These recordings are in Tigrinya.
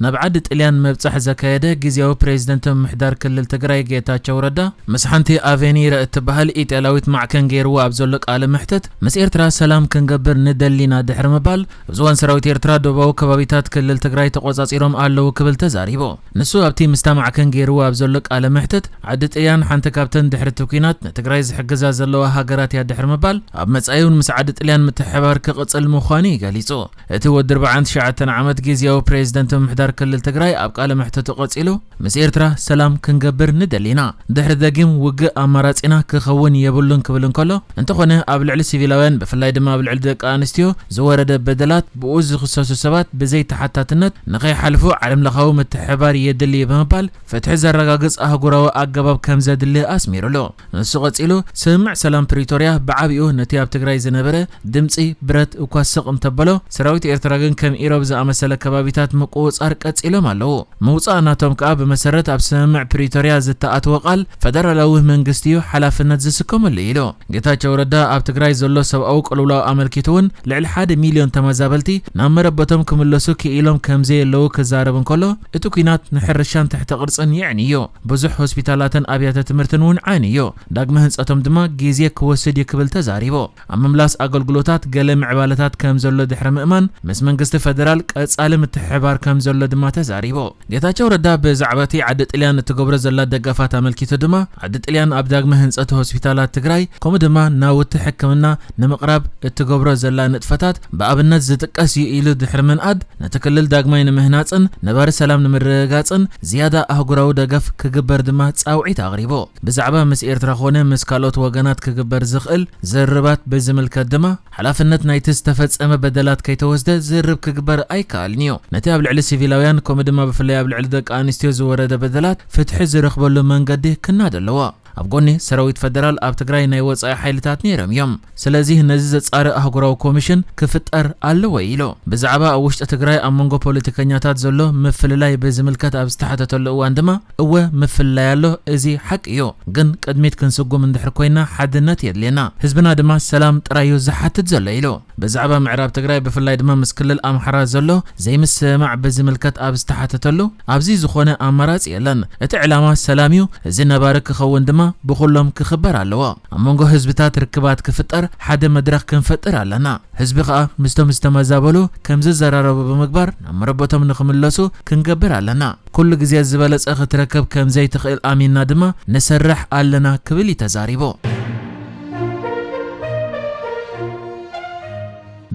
ናብ ዓዲ ጥልያን መብጻሕ ዘካየደ ግዝያዊ ፕሬዝደንት ምምሕዳር ክልል ትግራይ ጌታቸው ረዳ፣ ምስ ሓንቲ ኣቬኒረ እትበሃል ኢጣልያዊት ማዕከን ገይርዎ ኣብ ዘሎ ቃለ መሕተት፣ ምስ ኤርትራ ሰላም ክንገብር ንደሊና ድሕሪ ምባል፣ ኣብዚ እዋን ሰራዊት ኤርትራ ዶባዊ ከባቢታት ክልል ትግራይ ተቆጻጺሮም ኣለዉ ክብል ተዛሪቡ። ንሱ ኣብቲ ምስታ ማዕከን ገይርዎ ኣብ ዘሎ ቃለ መሕተት፣ ዓዲ ጥልያን ሓንቲ ካብተን ድሕሪ እቲ ኲናት ንትግራይ ዝሕግዛ ዘለዋ ሃገራት እያ ድሕሪ ምባል፣ ኣብ መጻኢ እውን ምስ ዓዲ ጥልያን ምትሕብባር ክቕጽል ምዃኑ እዩ ገሊጹ። እቲ ወዲ ኣርባዓን ትሽዓተን ዓመት ግዝያዊ ፕሬዝደንት ምምሕዳር ክልል ትግራይ ኣብ ቃለ መሕተቱ ቀጺሉ፣ ምስ ኤርትራ ሰላም ክንገብር ንደሊና፣ ድሕሪ ደጊም ውግእ ኣማራጺና ክኸውን የብሉን ክብል እንከሎ፣ እንተኾነ ኣብ ልዕሊ ሲቪላውያን ብፍላይ ድማ ኣብ ልዕሊ ደቂ ኣንስትዮ ዝወረደ በደላት ብኡ ዝኽሰሱ ሰባት ብዘይ ተሓታትነት ንኸይሓልፉ ዓለምለኻዊ ምትሕብባር የድሊ ብምባል፣ ፍትሒ ዘረጋግጽ ኣህጉራዊ ኣገባብ ከም ዘድሊ ኣስሚሩሉ። ንሱ ቀጺሉ፣ ስምምዕ ሰላም ፕሪቶርያ ብዓቢኡ ነቲ ኣብ ትግራይ ዝነበረ ድምጺ ብረት እኳ ስቕ እንተበሎ፣ ሰራዊት ኤርትራ ግን ከም ኢሮብ ዝኣመሰለ ከባቢታት ምቁጽጻር ቀጺሎም ኣለዉ። ምውጻእ ናቶም ከኣ ብመሰረት ኣብ ስምምዕ ፕሪቶርያ ዝተኣትወ ቃል ፈደራላዊ መንግስቲ እዩ ሓላፍነት ዝስከመሉ ኢሉ። ጌታቸው ረዳ ኣብ ትግራይ ዘሎ ሰብኣዊ ቅልውላው ኣመልኪቱ እውን ልዕሊ ሓደ ሚልዮን ተመዛበልቲ ናብ መረበቶም ክምለሱ ክኢሎም ከም ዘየለዉ ክዛረብ እንከሎ፣ እቲ ኲናት ንሕርሻን ትሕቲ ቅርጽን የዕንዮ፣ ብዙሕ ሆስፒታላትን ኣብያተ ትምህርትን እውን ዓንዮ፣ ዳግመ ህንጸቶም ድማ ግዜ ክወስድ እዩ ክብል ተዛሪቡ። ኣብ ምምላስ ኣገልግሎታት ገለ ምዕባለታት ከም ዘሎ ድሕሪ ምእማን፣ ምስ መንግስቲ ፈደራል ቀጻሊ ምትሕብባር ከም ዘሎ ድማ ተዛሪቡ። ጌታቸው ረዳ ብዛዕባ እቲ ዓዲ ጥልያን እትገብሮ ዘላ ደገፋት ኣመልኪቱ ድማ፣ ዓዲ ጥልያን ኣብ ዳግመ ህንጸት ሆስፒታላት ትግራይ፣ ከምኡ ድማ ናውቲ ሕክምና ንምቕራብ እትገብሮ ዘላ ንጥፈታት ብኣብነት ዝጥቀስ እዩ ኢሉ ድሕሪ ምንኣድ፣ ነቲ ክልል ዳግማይ ንምህናጽን ነባሪ ሰላም ንምርግጋጽን ዝያዳ ኣህጉራዊ ደገፍ ክግበር ድማ ጻውዒት ኣቕሪቡ። ብዛዕባ ምስ ኤርትራ ኾነ ምስ ካልኦት ወገናት ክግበር ዝኽእል ዝርርባት ብዝምልከት ድማ፣ ሓላፍነት ናይቲ ዝተፈጸመ በደላት ከይተወስደ ዝርርብ ክግበር ኣይከኣልን እዩ። ነቲ ኣብ ልዕሊ ሲቪላውያን ከምኡ ድማ ብፍላይ ኣብ ልዕሊ ደቂ ኣንስትዮ ዝወረደ በደላት ፍትሒ ዝረኽበሉ መንገዲ ክናድ ኣለዎ። ኣብ ጎኒ ሰራዊት ፈደራል ኣብ ትግራይ ናይ ወጻኢ ሓይልታት ነይሮም እዮም። ስለዚ ነዚ ዘጻርእ ኣህጉራዊ ኮሚሽን ክፍጠር ኣለዎ ኢሉ። ብዛዕባ ኣብ ውሽጢ ትግራይ ኣብ መንጎ ፖለቲከኛታት ዘሎ ምፍልላይ ብዝምልከት ኣብ ዝተሓተተሉ እዋን ድማ፣ እወ ምፍልላይ ኣሎ፣ እዚ ሓቂ እዩ፣ ግን ቅድሚት ክንስጉም እንድሕር ኮይና ሓድነት የድልየና፣ ህዝብና ድማ ሰላም ጥራይ እዩ ዝሓትት ዘሎ ኢሉ። ብዛዕባ ምዕራብ ትግራይ ብፍላይ ድማ ምስ ክልል ኣምሓራ ዘሎ ዘይምስምማዕ ብዝምልከት ኣብ ዝተሓተተሉ፣ ኣብዚ ዝኾነ ኣማራጺ የለን። እቲ ዕላማ ሰላም እዩ። እዚ ነባሪ ክኸውን ድማ ብኹሎም ክኽበር ኣለዎ። ኣብ መንጎ ህዝብታት ርክባት ክፍጠር ሓደ መድረኽ ክንፈጥር ኣለና። ህዝቢ ከኣ ምስቶም ዝተመዛበሉ ከም ዝዘራረቡ ብምግባር ናብ መረበቶም ንኽምለሱ ክንገብር ኣለና። ኩሉ ግዜ ዝበለጸ ክትረክብ ከም ዘይትኽእል ኣሚንና ድማ ንሰርሕ ኣለና ክብል እዩ ተዛሪቡ።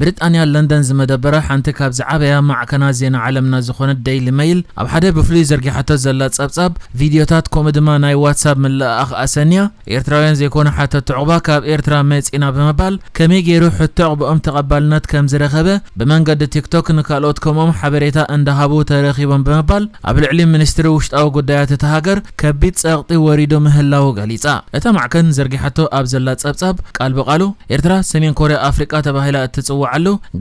ብሪጣንያ ለንደን ዝመደበራ ሓንቲ ካብ ዝዓበያ ማዕከናት ዜና ዓለምና ዝኾነት ዴይሊ ሜይል ኣብ ሓደ ብፍሉይ ዘርጊሓቶ ዘላ ጸብጻብ፣ ቪድዮታት ከምኡ ድማ ናይ ዋትሳፕ ምልእኣኽ ኣሰንያ፣ ኤርትራውያን ዘይኮኑ ሓተቲ ዑቕባ ካብ ኤርትራ መጺና ብምባል ከመይ ገይሩ ሕቶ ዑቕባኦም ተቐባልነት ከም ዝረኸበ ብመንገዲ ቲክቶክ ንካልኦት ከምኦም ሓበሬታ እንዳሃቡ ተረኺቦም ብምባል ኣብ ልዕሊ ሚኒስትሪ ውሽጣዊ ጉዳያት እታ ሃገር ከቢድ ጸቕጢ ወሪዱ ምህላዉ ገሊጻ። እታ ማዕከን ዘርጊሓቶ ኣብ ዘላ ጸብጻብ ቃል ብቃሉ ኤርትራ ሰሜን ኮርያ ኣፍሪቃ ተባሂላ እትጽውዓሉ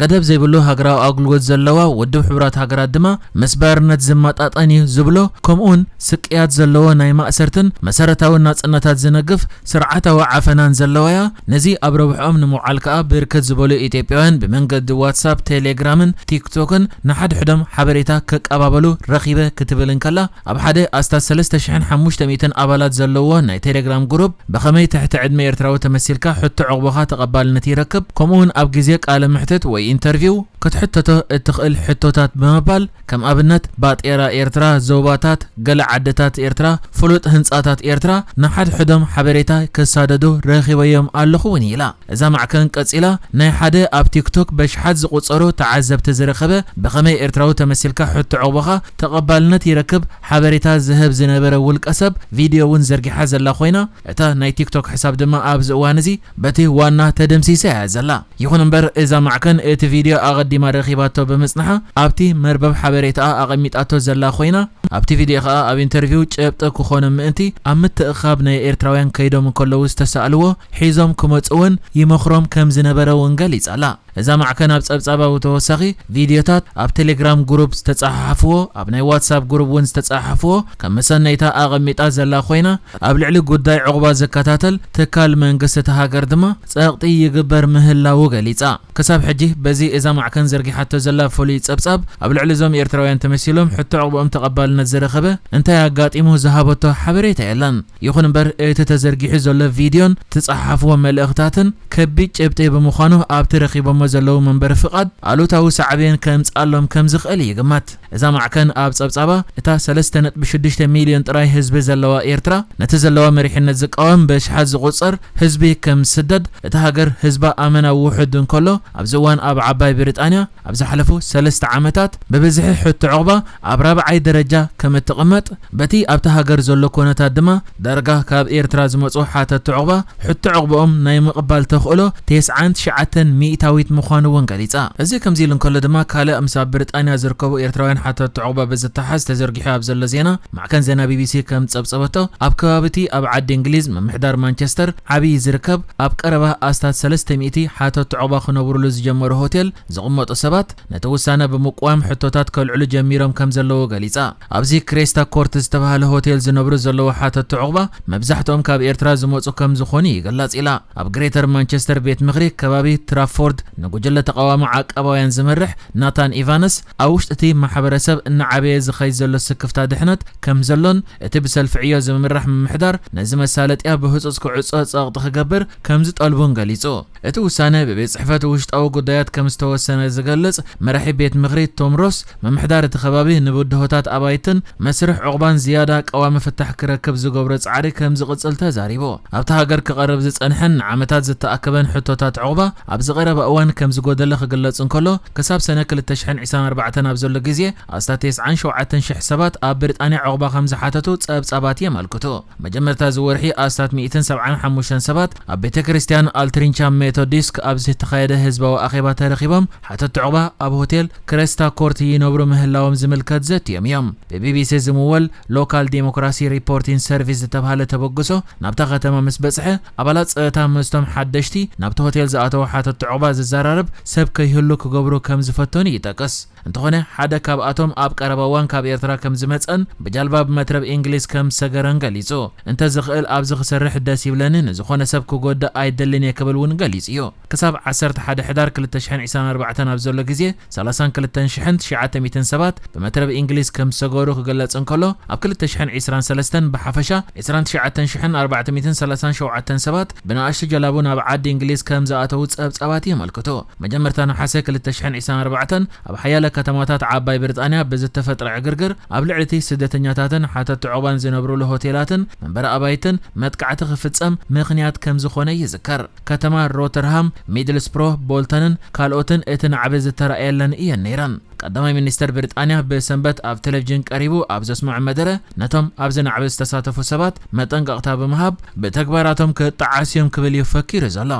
ገደብ ዘይብሉ ሃገራዊ ኣገልግሎት ዘለዋ ውድብ ሕቡራት ሃገራት ድማ ምስ ባርነት ዝመጣጠን እዩ ዝብሎ፣ ከምኡውን ስቅያት ዘለዎ ናይ ማእሰርትን መሰረታዊ ናጽነታት ዝነግፍ ስርዓታዊ ዓፈናን ዘለዋያ፣ ነዚ ኣብ ረብሕኦም ንምውዓል ከኣ ብርክት ዝበሉ ኢትዮጵያውያን ብመንገዲ ዋትሳፕ፣ ቴሌግራምን ቲክቶክን ንሓድሕዶም ሓበሬታ ክቀባበሉ ረኺበ ክትብል እንከላ፣ ኣብ ሓደ ኣስታት ሰለስተ ሽሕን ሓሙሽተ ሚእትን ኣባላት ዘለዎ ናይ ቴሌግራም ግሩፕ ብኸመይ ትሕቲ ዕድመ ኤርትራዊ ተመሲልካ ሕቶ ዑቕባኻ ተቐባልነት ይረክብ፣ ከምኡውን ኣብ ግዜ ቃለ መሕትት ወይ ኢንተርቪው ክትሕተቶ እትኽእል ሕቶታት ብምባል፣ ከም ኣብነት ባጤራ ኤርትራ፣ ዞባታት፣ ገለ ዓድታት ኤርትራ፣ ፍሉጥ ህንጻታት ኤርትራ ንሓድሕዶም ሓበሬታ ክሳደዱ ረኺበዮም ኣለኹ እውን ኢላ። እዛ ማዕከን ቀጺላ፣ ናይ ሓደ ኣብ ቲክቶክ በሽሓት ዝቑጸሩ ተዓዘብቲ ዝረኸበ ብኸመይ ኤርትራዊ ተመሲልካ ሕቶ ዑቕባኻ ተቐባልነት ይረክብ ሓበሬታ ዝህብ ዝነበረ ውልቀ ሰብ ቪድዮ እውን ዘርጊሓ ዘላ ኮይና፣ እታ ናይ ቲክቶክ ሕሳብ ድማ ኣብዚ እዋን እዚ በቲ ዋና ተደምሲሳ እያ ዘላ። ይኹን እምበር፣ እዛ ማዕከን እቲ ቪድዮ ኣቐዲማ ረኺባቶ ብምጽንሓ፣ ኣብቲ መርበብ ሓበሬታኣ ኣቐሚጣቶ ዘላ ኮይና፣ ኣብቲ ቪድዮ ከኣ ኣብ ኢንተርቪው ጭብጢ ክኾኖም ምእንቲ ኣብ ምትእኽኻብ ናይ ኤርትራውያን ከይዶም እንከለዉ ዝተሳእልዎ ሒዞም ክመጹ እውን ይመኽሮም ከም ዝነበረ እውን ገሊጻ ኣላ። እዛ ማዕከን ኣብ ጸብጻባ ብተወሳኺ ቪድዮታት ኣብ ቴሌግራም ግሩፕ ዝተጻሓሓፍዎ፣ ኣብ ናይ ዋትሳፕ ግሩፕ እውን ዝተጻሓሓፍዎ ከም መሰነይታ ኣቐሚጣ ዘላ ኮይና፣ ኣብ ልዕሊ ጉዳይ ዑቕባ ዝከታተል ትካል መንግስቲ እታ ሃገር ድማ ጸቕጢ ይግበር ምህላዉ ገሊጻ። ክሳብ ሕጂ በዚ እዛ ማዕከን ዘርጊሓቶ ዘላ ፍሉይ ጸብጻብ ኣብ ልዕሊ እዞም ኤርትራውያን ተመሲሎም ሕቶ ዕቑባኦም ተቐባልነት ዝረኸበ እንታይ ኣጋጢሙ ዝሃበቶ ሓበሬታ የለን። ይኹን እምበር እቲ ተዘርጊሑ ዘሎ ቪድዮን ትጸሓፍዎ መልእኽታትን ከቢድ ጭብጢ ብምዃኑ ኣብቲ ረኺቦሞ ዘለዉ መንበሪ ፍቓድ ኣሉታዊ ሳዕቤን ከምጽኣሎም ከም ዝኽእል ይግመት። እዛ ማዕከን ኣብ ጸብጻባ እታ ሰለስተ ነጥቢ ሽዱሽተ ሚልዮን ጥራይ ህዝቢ ዘለዋ ኤርትራ ነቲ ዘለዋ መሪሕነት ዝቃወም ብኣሽሓት ዝቑጸር ህዝቢ ከም ዝስደድ እታ ሃገር ህዝባ ኣመና ውሑድ እንከሎ ኣብዚ እዋን ኣብ ዓባይ ብሪጣንያ ኣብ ዝሓለፉ ሰለስተ ዓመታት ብብዝሒ ሕቶ ዕቑባ ኣብ ራብዓይ ደረጃ ከም እትቕመጥ በቲ ኣብታ ሃገር ዘሎ ኩነታት ድማ ዳርጋ ካብ ኤርትራ ዝመጹ ሓተቲ ዕቑባ ሕቶ ዕቑባኦም ናይ ምቕባል ተኽእሎ ተስዓን ትሽዓተን ሚእታዊት ምዃኑ እውን ገሊጻ። እዚ ከምዚ ኢሉ እንከሎ ድማ ካልእ ምስ ኣብ ብሪጣንያ ዝርከቡ ኤርትራውያን ሓተቲ ዕቑባ ብዝተሓዝ ተዘርጊሑ ኣብ ዘሎ ዜና ማዕከን ዜና ቢቢሲ ከም ጸብጸበቶ ኣብ ከባቢቲ ኣብ ዓዲ እንግሊዝ ምምሕዳር ማንቸስተር ዓብዪ ዝርከብ ኣብ ቀረባ ኣስታት ሰለስተ ሚእቲ ሓተቲ ዕቑባ ክነብሩሉ ዝጀመሩ ሆቴል ዝቕመጡ ሰባት ነቲ ውሳነ ብምቅዋም ሕቶታት ከልዕሉ ጀሚሮም ከም ዘለዉ ገሊጻ። ኣብዚ ክሬስታ ኮርት ዝተባህለ ሆቴል ዝነብሩ ዘለዉ ሓተቲ ዕቑባ መብዛሕትኦም ካብ ኤርትራ ዝመጹ ከም ዝኾኑ ይግለጽ ኢላ። ኣብ ግሬተር ማንቸስተር ቤት ምኽሪ ከባቢ ትራፎርድ ንጉጅለ ተቓዋሚ ዓቃባውያን ዝመርሕ ናታን ኢቫንስ ኣብ ውሽጢ እቲ ማሕበረሰብ እናዓበየ ዝኸይድ ዘሎ ስክፍታ ድሕነት ከም ዘሎን እቲ ብሰልፊ ዕዮ ዝምራሕ ምምሕዳር ነዚ መሳለጥያ ብህጹጽ ክዕጾ ጸቕጢ ክገብር ከም ዝጠልቡን ገሊጹ። እቲ ውሳነ ብቤት ጽሕፈት ውሽጣዊ ጉዳያት ከም ዝተወሰነ ዝገልጽ መራሒ ቤት ምኽሪ ቶም ሮስ፣ ምምሕዳር እቲ ከባቢ ንብድሆታት ኣባይትን መስርሕ ዕቑባን ዝያዳ ቀዋሚ ፍታሕ ክረክብ ዝገብሮ ጻዕሪ ከም ዝቕጽል ተዛሪቡ። ኣብታ ሃገር ክቐርብ ዝጸንሐን ንዓመታት ዝተኣከበን ሕቶታት ዕቑባ ኣብዚ ቀረባ እዋን ከም ዝጎደለ ክግለጽ እንከሎ፣ ክሳብ ሰነ ክልተ ሽሕን ዕስራን ኣርባዕተን ኣብ ዘሎ ግዜ ኣስታት ተስዓን ሸውዓተን ሽሕ ሰባት ኣብ ብሪጣንያ ዕቑባ ከም ዝሓተቱ ጸብጻባት የመልክቱ። መጀመርታ እዚ ወርሒ ኣስታት ሚእትን ሰብዓን ሓሙሽተን ሰባት ኣብ ቤተ ክርስቲያን ኣልትሪንቻ ሜቶዲስክ ኣብ ዝተኻየደ ህዝባዊ ኣኼባ ተረኺቦም ሓተቲ ዕቑባ ኣብ ሆቴል ክሬስታ ኮርት ይነብሩ ምህላዎም ዝምልከት ዘትዮም እዮም። ብቢቢሲ ዝምወል ሎካል ዴሞክራሲ ሪፖርቲንግ ሰርቪስ ዝተባህለ ተበግሶ ናብታ ከተማ ምስ በጽሐ ኣባላት ጸጥታ ምስቶም ሓደሽቲ ናብቲ ሆቴል ዝኣተዉ ሓተቲ ዕቑባ ዝዘራረብ ሰብ ከይህሉ ክገብሩ ከም ዝፈተኑ ይጠቅስ። እንተኾነ ሓደ ካብኣቶም ኣብ ቀረባ እዋን ካብ ኤርትራ ከም ዝመጸን ብጃልባ ብመትረብ እንግሊዝ ከም ዝሰገረን ገሊጹ። እንተ ዝኽእል ኣብዚ ክሰርሕ ደስ ይብለኒ፣ ንዝኾነ ሰብ ክጎድእ ኣይደልን እየ ክብል እውን ገሊጹ እዩ። ክሳብ ዓሰርተ ሓደ ሕዳር ክልተ ሽሕን ዕስራን ኣርባዕተን ኣብ ዘሎ ግዜ ሰላሳን ክልተን ሽሕን ትሽዓተ ሚእትን ሰባት ብመትረብ እንግሊዝ ከም ዝሰገሩ ክግለጽ እንከሎ ኣብ ክልተ ሽሕን ዕስራን ሰለስተን ብሓፈሻ ዕስራን ትሽዓተን ሽሕን ኣርባዕተ ሚእትን ሰላሳን ሸውዓተን ሰባት ብንኣሽቱ ጀላቡ ናብ ዓዲ እንግሊዝ ከም ዝኣተዉ ጸብጻባት የመልክቱ። መጀመርታ ነሓሰ ክልተ ሽሕን ዕስራን ኣርባዕተን ኣብ ሓያለ ከተማታት ዓባይ ብሪጣንያ ብዝተፈጥረ ዕግርግር ኣብ ልዕሊ እቲ ስደተኛታትን ሓተቲ ዕቑባን ዝነብሩሉ ሆቴላትን መንበሪ ኣባይትን መጥቃዕቲ ክፍጸም ምኽንያት ከም ዝኾነ ይዝከር። ከተማ ሮተርሃም፣ ሚድልስብሮ፣ ቦልተንን ካልኦትን እቲ ናዕቢ ዝተራእየለን እየን ነይረን። ቀዳማይ ሚኒስተር ብሪጣንያ ብሰንበት ኣብ ቴሌቪዥን ቀሪቡ ኣብ ዘስምዖ መደረ ነቶም ኣብዚ ናዕቢ ዝተሳተፉ ሰባት መጠንቀቕታ ብምሃብ ብተግባራቶም ክጠዓስ እዮም ክብል እዩ ፈኪሩ ዘሎ።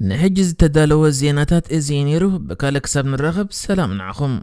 ንሕጂ ዝተዳለወ ዜናታት እዚ እዩ ነይሩ። ብካልእ ክሳብ ንራኸብ ሰላም ንዓኹም።